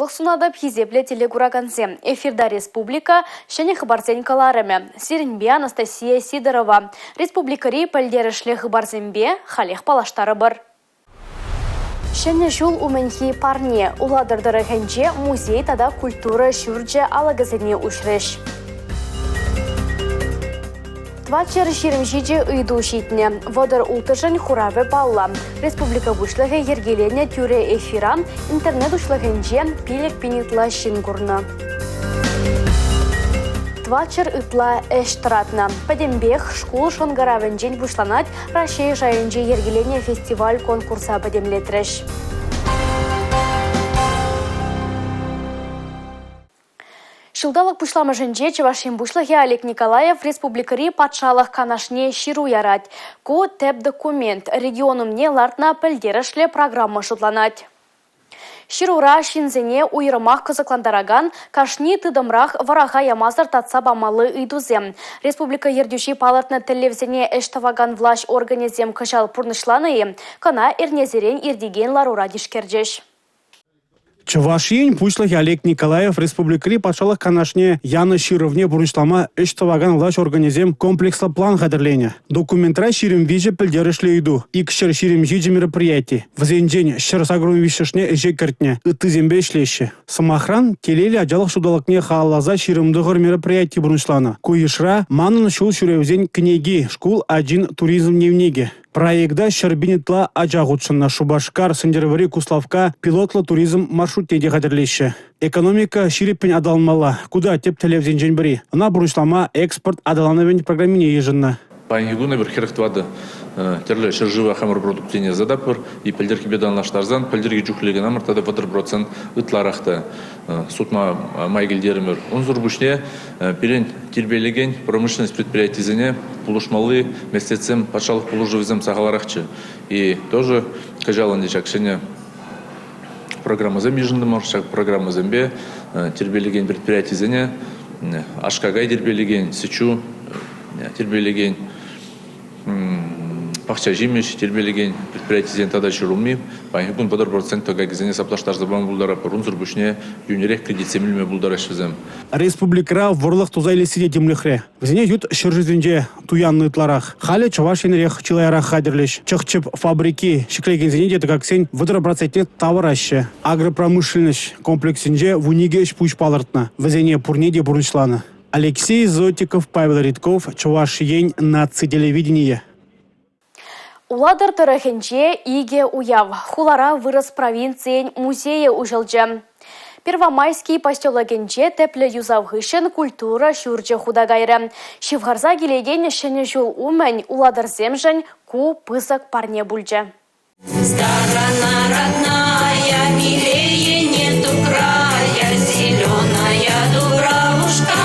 Сывлӑх сунатӑп, хисеплӗ телекуракансем. Эфирта республика ҫӗнӗ хыпарсен кӑларӑмӗ. Сирӗнпе Анастасия Сидорова. Республикӑри пӗлтерӗшлӗ хыпарсемпе халех паллаштарӑпӑр. Ҫӗнӗ ҫул умӗнхи парне Улатӑр тӑрӑхӗнче музей тата культура ҫурчӗ алӑкӗсене уҫрӗҫ. 427 ыйту ҫитнӗ. 30 улттӑшӗн хуравӗ паллӑ. Республика Пуҫлӑхӗ йӗркеленӗ тӳрӗ эфира интернет уҫлӑхӗнче 5000 ытла ҫын курнӑ. 400 ытла ӗҫ тӑратнӑ. Пӗтӗмпех шкул шӑнкӑравӗнчен пуҫланать Раҫҫей шайӗнче йӗркеленӗ фестиваль-конкурса пӗтӗмлетрӗҫ. Ҫулталӑк пуҫламӑшӗнче Чӑваш Ен Пуҫлӑхӗ Олег Николаев республикӑри Патшалӑх Канашне ҫыру ярать. Ку тӗп документ регион умне лартнӑ пӗлтерӗшлӗ программа шутланать. Ҫырура ҫынсене уйрӑмах кӑсӑклантаракан кашни тытӑмрах вӑраха ямасӑр татса памалли ыйтусем. Республика ертӳҫи палӑртнӑ тӗллевсене ӗҫ тӑвакан влаҫ органӗсем кӑҫал пурнӑҫланӑ-и? Кӑна эрнесерен иртекен ларура тишкерчӗҫ. Чӑваш Ен Пуҫлӑхӗ Олег Николаев республикӑри Патшалӑх Канашне янӑ Ҫырӑвне пурнӑҫлама ӗҫ тӑвакан влаҫ органӗсем комплекслӑ план хатӗрленӗ. Документра 23 пӗлтерӗшлӗ ыйту, 227 мероприяти. Вӗсенчен 183-шне ӗҫе кӗртнӗ, ыттисемпе ӗҫлеҫҫӗ. Сӑмахран, телейлӗ ачалӑх ҫулталӑкне халалласа 29 мероприяти пурнӑҫланӑ. Ку йышра «Манӑн ҫул ҫӳревсен кӗнеки», шкул ачин туризм дневникӗ. Проекта 100 000 ытла ача хутшӑннӑ. Шупашкар, Сӗнтӗрвӑрри, Куславкка пилотлӑ туризм маршрутне те хатӗрлеҫҫӗ. Экономика ҫирӗппӗн аталанмалла. Ку та тӗп тӗллевсенчен пӗри. Ӑна пурнӑҫлама экспорт аталанӑвӗн программине йышӑннӑ. Паянхи кун эпир 44 тӗрлӗ ҫӗршыва хамӑр продукцине ӑсататпӑр. И пӗлтӗрхипе танлаштарсан пӗлтӗрхи чухлӗ кӑна тата 30% ытларах та сутма май килтерӗмӗр. Унсӑр пуҫне пирӗн тирпейлекен промышленность предприятисене пулӑшмалли меслетсем, патшалӑх пулӑшӑвӗсем сахалрахчӗ. И тоже кӑҫал ӗнтӗ ҫак ҫӗнӗ программӑсем йышӑнтӑмӑр. Ҫак программӑсемпе тирпейлекен предприятисене аш-какай тирпейлекен, сӗт-ҫу тирпейлекен пахча ҫимӗҫ тирпейлекен предприятисен тата ҫӗрулми паянхи кун 30% тӑкакӗсене саплаштарса пама пултаратпӑр. Унсӑр пуҫне йӳнӗрех кредитсем илме пултараҫҫӗ вӗсем. Республикӑра вӑрлӑх туса илесси те тимлӗхре. Вӗсене ют ҫӗршывсенче туяннӑ ытларах. Халӗ Чӑваш Енрех чылайрах хатӗрлӗҫ. Чӑх-чӗп фабрики ҫӗклекенсене те тӑкаксен 30 процентне тавӑраҫҫӗ. Агропромышленноҫ комплексӗнче 12 ӗҫ-пуҫ палӑртнӑ. Вӗсене пурне те пурнӑҫланӑ. Алексей Зотиков, Павел Ритков, Чӑваш Ен наци телевиденийӗ. Улатӑр тӑрӑхӗнче икӗ уяв. Хулара вырӑс провинцийӗн музейӗ уҫӑлчӗ. Первомайский поселокӗнче тӗплӗ юсав хыҫҫӑн культура ҫурчӗ хута кайрӗ. Ҫывхарса килекен Ҫӗнӗ ҫул умӗн улатӑрсемшӗн ку пысӑк парне пулчӗ. Сторона родная, милее нету края, Зеленая дубравушка,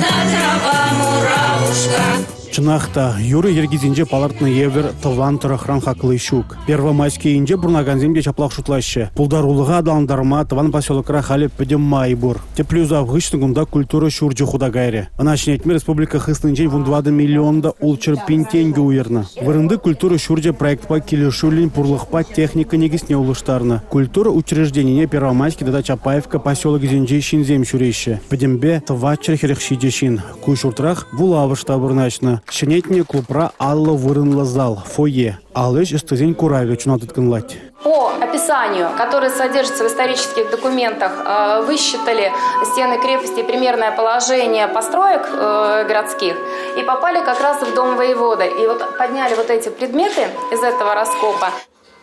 да трава муравушка. Чӑнах та, юрӑ йӗркисенче палӑртнӑ евӗр тӑван тӑрӑхран хакли ҫук. Первомайскийӗнче пурӑнакансем те ҫаплах шутлаҫҫӗ. Пултарулӑха аталантарма тӑван поселокра халӗ пӗтӗм май пур. Тӗплӗ юсав хыҫҫӑн кунта культура ҫурчӗ хута кайрӗ. Ӑна ҫӗнетме республика хыснинчен 14 миллион та 600 пин тенкӗ уйӑрнӑ. Вырӑнти культура ҫурчӗ проектпа килӗшӳллӗн пурлӑхпа техника никӗсне улӑштарнӑ. Культура учрежденине Первомайски тата Чапаевка поселокӗсенчи ҫынсем ҫӳреҫҫӗ. Пӗтӗмпе 447 ҫын. Ку ҫуртрах вулавӑш та вырнаҫнӑ. Ҫӗнетнӗ клубра 50 вырӑнлӑ зал, фойе, ал ӗҫ ӑстисен куравӗ чуна тыткӑнлать. По описанию, которое содержится в исторических документах, э, высчитали стены крепости примерное положение построек э, городских и попали как раз в дом воевода. И вот подняли вот эти предметы из этого раскопа.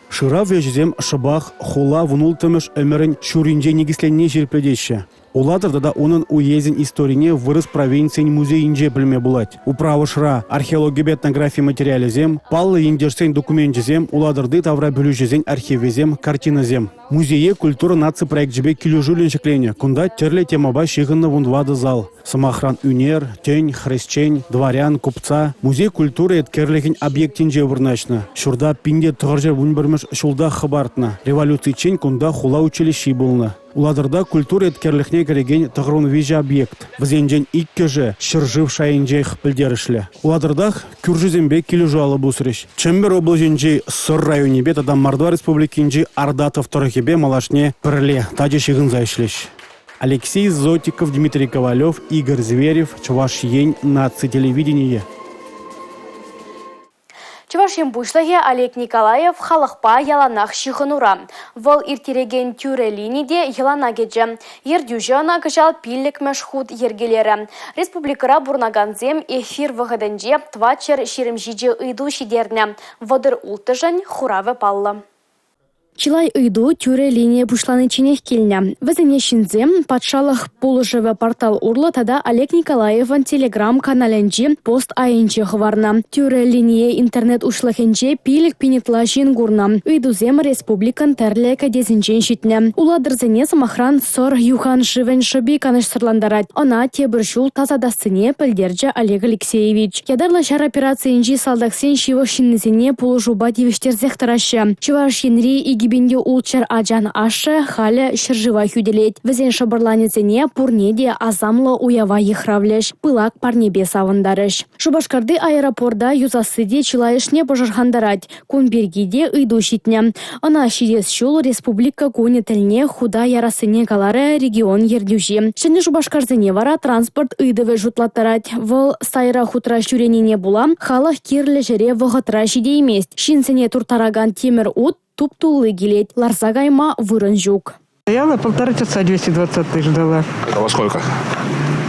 Шырав ӗҫӗсем шӑпах хула вунулттӑмӗш ӗмӗрӗн ҫурринче никӗсленнине ҫирӗплетеҫҫӗ. Улатӑр тата унӑн уесӗн историне вырӑс провинцийӗн музейӗнче пӗлме пулать. Управӑшра археологипе этнографи материалӗсем, паллӑ ентешсен докуменчӗсем, Улатӑрти таврапӗлӳҫӗсен архивӗсем, картинӑсем. Музее культура наци проекчӗпе килӗшӳллӗн ҫӗкленӗ. Кунта тӗрлӗ темӑпа ҫыхӑннӑ вунтӑватӑ зал. Сӑмахран, ӳнер, тӗн, хресчен, дворян, купца музей культура еткерлӗхӗн объектӗнче вырнаҫнӑ. Ҫурта 1911 ҫултах хӑпартнӑ. Революциччен кунта хула училищи пулнӑ. Улатӑрта культура еткерлӗхне кӗрекен 93 объект. Вӗсенчен иккӗшӗ ҫӗршыв шайӗнчех пӗлтерӗшлӗ. Улатӑртах кӳршӗсемпе килӗшӳ алӑ пусрӗҫ. Чӗмпӗр облаҫӗнчи Сӑр районӗпе тата Мордва Республикинчи Ардатов тӑрӑхӗпе малашне пӗрле тачӑ ҫыхӑнса ӗҫлӗҫ. Алексей Зотиков, Дмитрий Ковалев, Игорь Зверев, Чӑваш Ен наци телевиденийӗ. Чӑваш Ен Пуҫлӑхӗ Олег Николаев халӑхпа яланах ҫыхӑнура. Вӑл ирттерекен тӳрӗ лини те йӑлана кӗчӗ. Ертӳҫӗ ӑна кӑҫал пиллӗкмӗш хут йӗркелерӗ. Республикӑра пурӑнакансем эфир вӑхӑтӗнче 427 ыйту ҫитернӗ. 36-шӗн хуравӗ паллӑ. Чылай ыйту тӳрӗ линие пуҫланичченех килнӗ. Вӗсене ҫынсем «Патшалӑх пулӑшӑвӗ» портал урлӑ тата Олег Николаевӑн телеграм-каналӗнчи пост айӗнче хӑварнӑ. Тӳрӗ линие интернет уҫлӑхӗнче 5 000 ытла ҫын курнӑ. Ыйтусем республикӑн тӗрлӗ кӗтесӗнчен ҫитнӗ. Улатӑрсене, сӑмахран, Сӑр юхан шывӗн шӑпи канӑҫсӑрлантарать. Ӑна тепӗр ҫул тасатассине пӗлтерчӗ Олег Алексеевич. Ятарлӑ ҫар операцийӗнчи салтаксен ҫывӑх ҫыннисене пулӑшупа тивӗҫтерсех тӑраҫҫӗ. Чӑваш Енри 2600 ачан ашшӗ халӗ ҫӗршыва хӳтӗлет. Вӗсен шӑпӑрланӗсене пурне те асамлӑ уява йыхравлӗҫ, пылак парнепе савӑнтарӗҫ. Шупашкарти аэропорта юсасси те чылайӑшне пӑшӑрхантарать. Кун пирки те ыйту ҫитнӗ. Ӑна ҫитес ҫул Республика кунӗ тӗлне хута ярассине каларӗ регион ертӳҫи. Ҫӗнӗ Шупашкарсене вара транспорт ыйтӑвӗ шутлаттарать. Вӑл сайра хутра ҫӳренине пула халӑх кирлӗ ҫӗре вӑхӑтра ҫитеймест. Ҫынсене турттаракан тимӗр ут туп-тулли килет, ларса кайма вырӑн ҫук. Стояла полтора часа 220 ждала. А во сколько?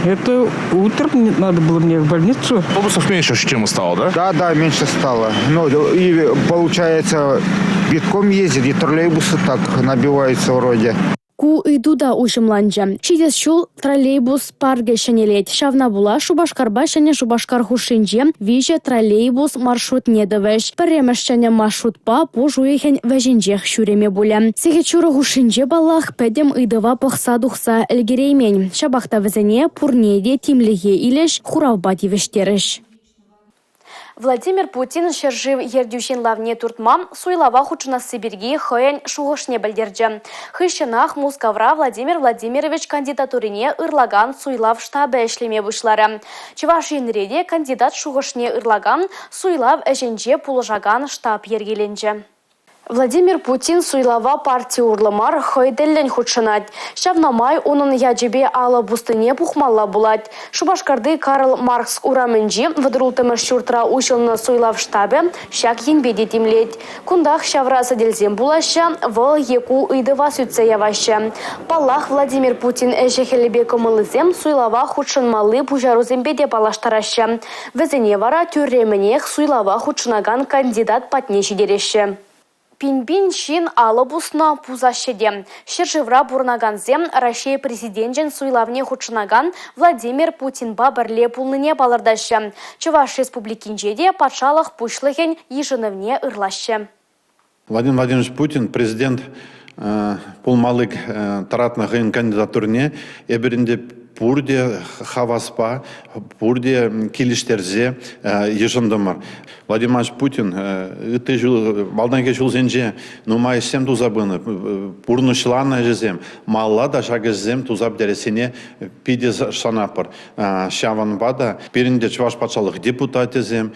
Это утром надо было мне в больницу. Автобусов меньше, чем стало, да? Да, да, меньше стало. Ну, и получается, битком ездит, и троллейбусы так набиваются вроде. Ку ыйту та уҫӑмланчӗ. Ҫитес ҫул троллейбус паркӗ ҫӗнелет. Ҫавна пула Шупашкарпа Ҫӗнӗ Шупашкар хушшинче виҫӗ троллейбус маршрутне тӑвӗҫ. Пӗрремӗш ҫӗнӗ маршрутпа пуш уйӑхӗн вӗҫӗнчех ҫӳреме пулӗ. Сехет ҫурӑ хушшинче, паллах, пӗтӗм ыйтӑва пӑхса тухса ӗлкӗреймен. Ҫапах та вӗсене пурне те тимлӗхе илӗҫ, хуравпа тивӗҫтерӗҫ. Владимир Путин ҫӗршыв ертӳҫин лавне туртма суйлава хутшӑнасси пирки хӑйӗн шухӑшне пӗлтерчӗ. Хыҫҫӑнах Мускавра Владимир Владимирович кандидатурине ырлакан суйлав штабӗ ӗҫлеме пуҫларӗ. Чӑваш Енре те кандидат шухӑшне ырлакан суйлав ӗҫӗнче пулӑшакан штаб йӗркеленчӗ. Владимир Путин суйлава парти урлӑ мар, хӑй тӗллӗн хутшӑнать. Ҫавна май унӑн ячӗпе алӑ пуснине пухмалла пулать. Шупашкарти Карл Маркс урамӗнчи 36-мӗш ҫуртра уҫӑлнӑ суйлав штабӗ ҫак енпе те тимлет. Кунтах ҫавра сӗтелсем пулаҫҫӗ, вӑл е ку ыйтӑва сӳтсе яваҫҫӗ. Паллах, Владимир Путин ӗҫӗ-хӗлӗпе кӑмӑллисем суйлава хутшӑнмалли пуҫарусемпе те паллаштараҫҫӗ. Вӗсене вара тӳрремӗнех суйлава хутшӑнакан кандидат патне ҫитереҫҫӗ. Пин-пин ҫын алӑ пуснӑ, пусаҫҫӗ те. Ҫӗршывра пурӑнакансем Раҫҫей Президенчӗн суйлавне хутшӑнакан Владимир Путинпа пӗрле пулнине палӑртаҫҫӗ. Чӑваш Республикинче те патшалӑх пуҫлӑхӗн йышӑнӑвне ырлаҫҫӗ. Владимир Владимирович Путин президент пулмалли тӑратнӑ хӑйӗн кандидатурине эпир ӗнтӗ пурте хаваспа, пурте килӗштерсе йышӑнтӑмӑр. Владимир Владимирович Путин ытти ҫул, малтанхи ҫулсенче нумай ӗҫсем туса пынӑ, пурнӑҫланӑ ӗҫӗсем, малалла та ҫак ӗҫсем туса пӗтерессине питӗ шанатпӑр. Ҫавӑнпа та пирӗн те Чӑваш патшалӑх депутачӗсем,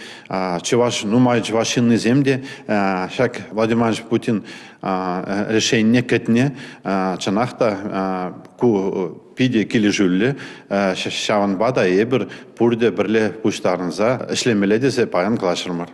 чӑваш нумай чӑваш ҫыннисем те ҫак Владимир Иванович Путин решенине кӗтнӗ. Чӑнах та ку питӗ килӗшӳллӗ. Ҫавӑнпа та эпир пурте пӗрле пуҫтарӑнса ӗҫлемелле тесе паян калаҫрӑмӑр.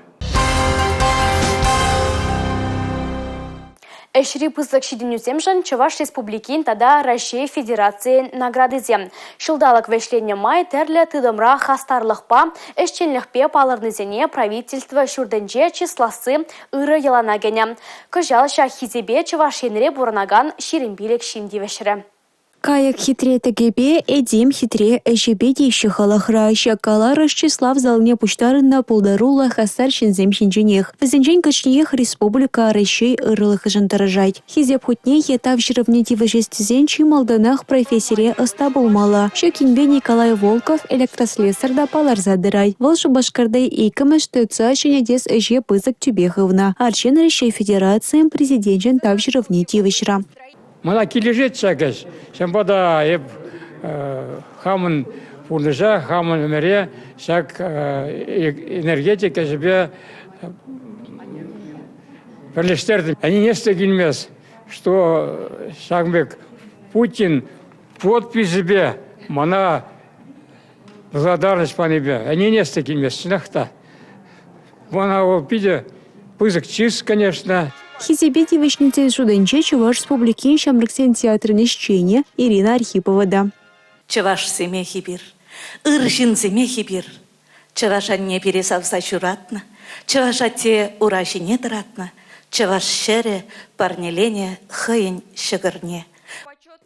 Ӗҫри пысӑк ҫитӗнӳсемшӗн Чӑваш Республикин тата Раҫҫей Федерацийӗн наградисем. Ҫулталӑк вӗҫленнӗ май тӗрлӗ тытӑмра хастарлӑхпа, ӗҫченлӗхпе палӑрнисене правительство ҫуртӗнче чысласси ырӑ йӑлана кӗнӗ. Кӑҫал ҫак хисепе Чӑваш Енре пурӑнакан 25 ҫын тивӗҫрӗ. Кайӑк хитре тӗкӗпе, этем хитре ӗҫӗпе теҫҫӗ халӑхра. Ҫак каларӑш чыслав залне пуҫтарӑннӑ пултаруллӑ хастар ҫынсем ҫинченех. Вӗсенчен кашниех республика, Раҫҫей ырӑлӑхӗшӗн тӑрӑшать. Хисеп хутне е тав ҫырӑвне тивӗҫес тесен чи малтанах профессире ӑста пулмалла. Ҫак енпе Николай Волков электрослесарь та палӑрса тӑрать. Вӑл Шупашкарти иккӗмӗш ТЦ ҫӗнетес ӗҫе пысӑк тӳпе хывнӑ. Арҫын Раҫҫей Федерацийӗн Президенчӗн Тав ҫырӑвне тивӗҫрӗ. Мана килӗшет ҫак ӗҫ. Ҫавӑнпа та эп хамӑн пурнӑҫа, хамӑн ӗмӗре ҫак энергетик ӗҫӗпе пӗрлештердӗм. Ӗненес те килмест, что ҫакӑн пек Путин подписӗпе мана благодарность панипе ӗненес те килмест, чӑнах та. Мана вӑл питӗ пысӑк чыс, конечно. Хисепе тивӗҫнисен шутӗнче Чӑваш Республикин ҫамрӑксен театрӗн ӗҫченӗ Ирина Архипова та. Чӑвашсемех эпир, ыр ҫынсемех эпир. Чӑваш анне пире савса ҫуратнӑ, чӑваш атте ура ҫине тӑратнӑ, чӑваш ҫӗрӗ парнеленӗ хӑйӗн ҫӑкӑрне.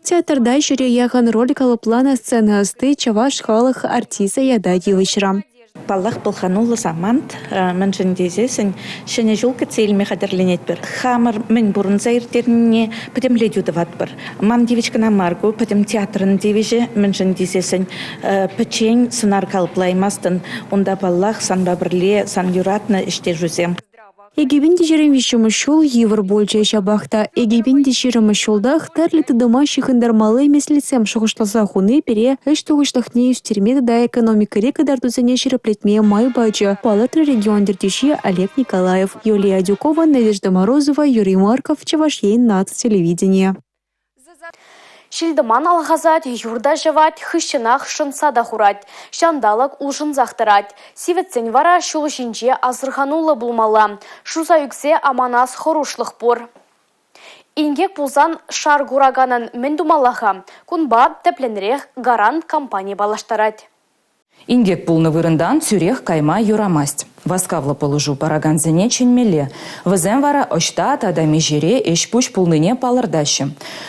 Театрта ҫӗре яхӑн роль калӑпланӑ сцена ӑсти чӑваш халӑх артисчӗ ята тивӗҫрӗ. Паллах, пӑлхануллӑ самант, мӗншӗн тесессӗн Ҫӗнӗ ҫул кӗтсе илме хатӗрленетпӗр. Хамӑр мӗн пурӑнса ирттернине пӗтӗмлетӳ тӑватпӑр. Ман тивӗҫ кӑна мар ку, пӗтӗм театрӑн тивӗҫӗ, мӗншӗн тесессӗн пӗччен сӑнар калӑплаймастӑн. Унта, паллах, санпа пӗрле сан юратнӑ ӗҫтешӳсем. 2023 ҫул йывӑр пулчӗ, ҫапах та 2020 ҫултах тӗрлӗ тытӑма ҫыхӑнтармалли меслетсем шухӑшласа хуни пире ӗҫ тухӑҫлӑхне ӳстерме тата экономикӑри кӑтартусене ҫирӗплетме май пачӗ, палӑртрӗ регион ертӳҫи Олег Николаев. Юлия Адюкова, Надежда Морозова, Юрий Марков, Чӑваш Ен наци телевиденийӗ. Ҫил-тӑман алхасать, юр та ҫӑвать, хыҫҫӑнах шӑнтса та хурать. Ҫанталӑк улшӑнсах тӑрать. Сивӗтсен вара ҫул ҫинче асӑрхануллӑ пулмалла. Шуса ӳксе аманас хӑрушлӑх пур. Инкек пулсан шар кураканӑн мӗн тумалла-ха? Кунпа тӗплӗнрех «Гарант» компани паллаштарать. Инкек пулнӑ вырӑнтан тӳрех кайма юрамасть. Васкавлӑ пулӑшу паракансене чӗнмелле. Вӗсем вара ӑҫта тата миҫере ӗҫ-пуҫ пулнине палӑртаҫҫӗ.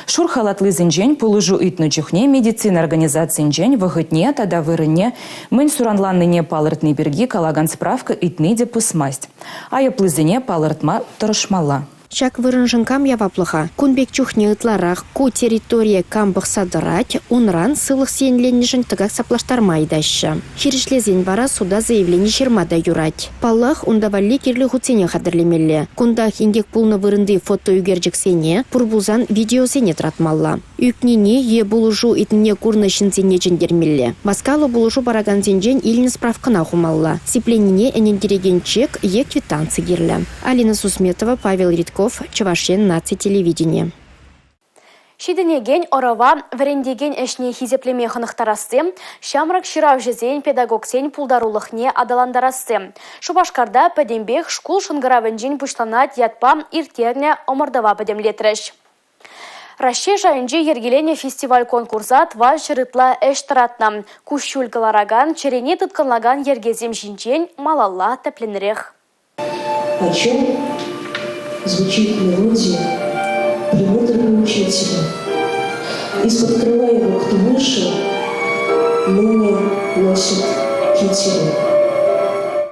Шур халатлисенчен пулӑшу ыйтнӑ чухне медицина организацийӗнчен вӑхӑтне тата вырӑнне мӗн суранланнине палӑртни пирки калакан справка ыйтни те пӑсмасть. Айӑплисене палӑртма тӑрӑшмалла. Ҫак вырӑншӑн кам яваплӑ-ха? Кун пек чухне ытларах ку территорие кам пӑхса тӑрать, унран сывлӑх сиенленнӗшӗн тӑкак саплаштарма ыйтаҫҫӗ. Хирӗҫлесен вара суда заявлени ҫырма та юрать. Паллах, унта валли кирлӗ хутсене хатӗрлемелле. Кунтах инкек пулнӑ вырӑнти фотоӳкерчӗксене, пур пулсан видеосене тӑратмалла. Ӳкнине е пулӑшу ыйтнине курнӑ ҫынсене чӗнтермелле. Васкавлӑ пулӑшу паракансенчен илнӗ справкӑна хумалла. Сипленнине ӗнентерекен чек е квитанци кирлӗ. Алина Сусметова, Павел Ритков, Чӑваш Ен наци телевиденийӗ. Ҫитӗнекен ӑрӑва вӗрентекен ӗҫне хисеплеме хӑнӑхтарасси, ҫамрӑк ҫыравҫӑсен, педагогсен пултарулӑхне аталантарасси. Шупашкарта пӗтӗмпех шкул шӑнкӑравӗнчен пуҫланать ятпа ирттернӗ ӑмӑртӑва пӗтӗмлетрӗҫ. Раҫҫей шайӗнче йӗркеленӗ фестиваль-конкурса 400 ытла ӗҫ тӑратнӑ. Куҫҫуль кӑларакан, чӗрене тыткӑнлакан йӗркесем ҫинчен малалла тӗплӗнрех. О чем звучит мелодия премудрого учителя? Из-под крыла его кто вышел, ныне носит кители.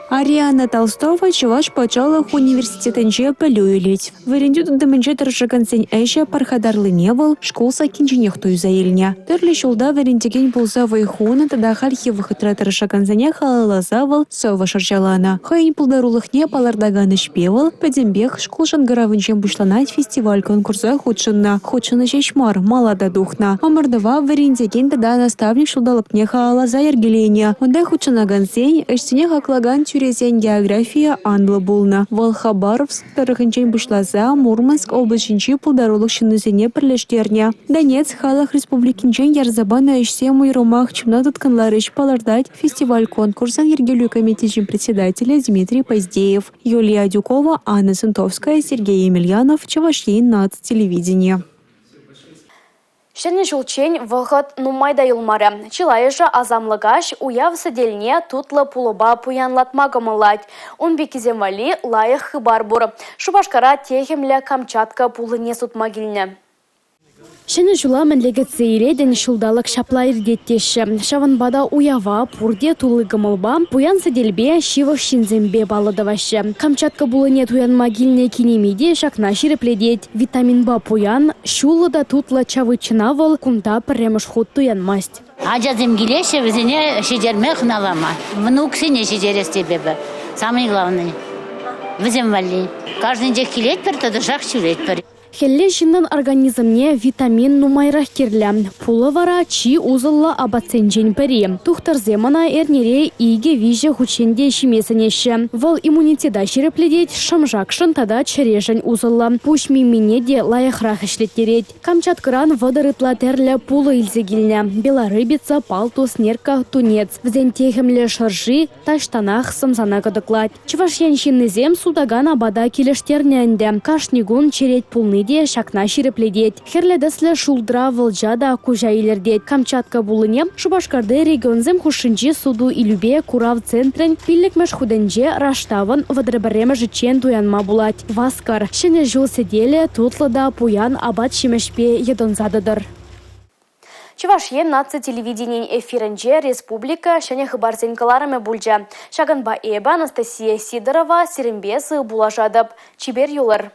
Ариана Толстова Чӑваш патшалӑх университетӗнче пӗлӳ илет. Вӗрентӳ тытӑмӗнче тӑрӑшакансен ӗҫӗ пархатарлине вӑл шкул саккинченех туйса илнӗ. Тӗрлӗ ҫулта вӗрентекен пулса вӑй хунӑ тата хальхи вӑхӑтра тӑрӑшакансене халалласа вӑл сӑвӑ шӑрҫаланӑ. Хӑйӗн пултарулӑхне палӑртакан ӗҫпе вӑл пӗтӗмпех шкул шӑнкӑравӗнчен пуҫланать фестиваль-конкурса хутшӑннӑ. Хутшӑннӑ ҫеҫ мар, мала та тухнӑ. Ӑмӑртӑва вӗрентекен тата наставник ҫулталӑкне халалласа йӗркеленӗ. Унта хутшӑнакансен, ӗҫсене хаклакан тӳресен географийӗ анлӑ пулнӑ. Вӑл Хабаровск тӑрӑхӗнчен пуҫласа Мурманск облаҫӗнчи пултарулӑх ҫыннисене пӗрлештернӗ. Донецк Халӑх Республикинчен ярса панӑ ӗҫсем уйрӑмах чуна тыткӑнларӗҫ, палӑртать фестиваль-конкурсӑн йӗркелӳ комитечӗн председателӗ Дмитрий Поздеев. Юлия Адюкова, Анна Сентовская, Сергей Емельянов, Чӑваш Ен наци телевиденийӗ. Ҫӗнӗ ҫулччен вӑхӑт нумай та юлмарӗ. Чылайӑшӗ асамлӑ каҫ уяв сӗтелне тутлӑ пулӑпа пуянлатма кӑмӑллать. Ун пеккисем валли лайӑх хыпар пур. Шупашкара техӗмлӗ Камчатка пуллине сутма килнӗ. Ҫӗнӗ ҫула мӗнле кӗтсе илетӗн, ҫулталӑк ҫапла иртет теҫҫӗ. Ҫавӑнпа та уява пурте тулли кӑмӑлпа, пуян сӗтелпе, ҫывӑх ҫынсемпе паллӑ тӑваҫҫӗ. Камчатка пуллине туянма килнӗ кинеми те ҫакна ҫирӗплетет. Витаминпа пуян, ҫуллӑ та тутлӑ чавычӑна вӑл кунта пӗрремӗш хут туянмасть. Ачасем килеҫҫӗ, вӗсене ҫитерме хӑналама. Внуксене ҫитерес теп эпӗ. Самый главный. Вӗсем валли. Кашнинчех килетпӗр, тӑтӑшах ҫӳретпӗр. Хӗлле ҫыннӑн организмне витамин нумайрах кирлӗ. Пулӑ вара чи усӑллӑ апатсенчен пӗри. Тухтӑрсем ӑна эрнере 2-3 хутчен те ҫиме сӗнеҫҫӗ. Вӑл иммунитета ҫирӗплетет, шӑм-шакшӑн тата чӗрешӗн усӑллӑ. Пуҫ мимине те лайӑхрах ӗҫлеттерет. Камчаткӑран 30 ытла тӗрлӗ пулӑ илсе килнӗ. Белорыбица, палтус, нерка, тунец. Вӗсен техӗмлӗ шӑрши таҫтанах сӑмсана кӑтӑклать. Чӑваш Ен ҫыннисем сутакан апата килӗштернӗ ӗнтӗ. Кашни кун черет пулни те ҫакна ҫирӗплетет. Хӗрлӗ тӗслӗ шултра вӑлча та куҫа илӗртет. Камчатка пуллине Шупашкарти регионсем хушшинчи суту-илӳпе курав центрӗн пиллӗкмӗш хутӗнче раштавӑн 31-мӗшӗччен туянма пулать. Васкӑр. Ҫӗнӗ ҫул сӗтелӗ тутлӑ та пуян апат-ҫимӗҫпе йӑтӑнса тӑтӑр. Чӑваш Ен наци телевиденийӗн эфирӗнче республика ҫӗнӗ хыпарсен кӑларӑмӗ пулчӗ. Ҫакӑнпа эпӗ, Анастасия Сидорова, сирӗнпе сывпуллашатӑп. Чипер юлӑр.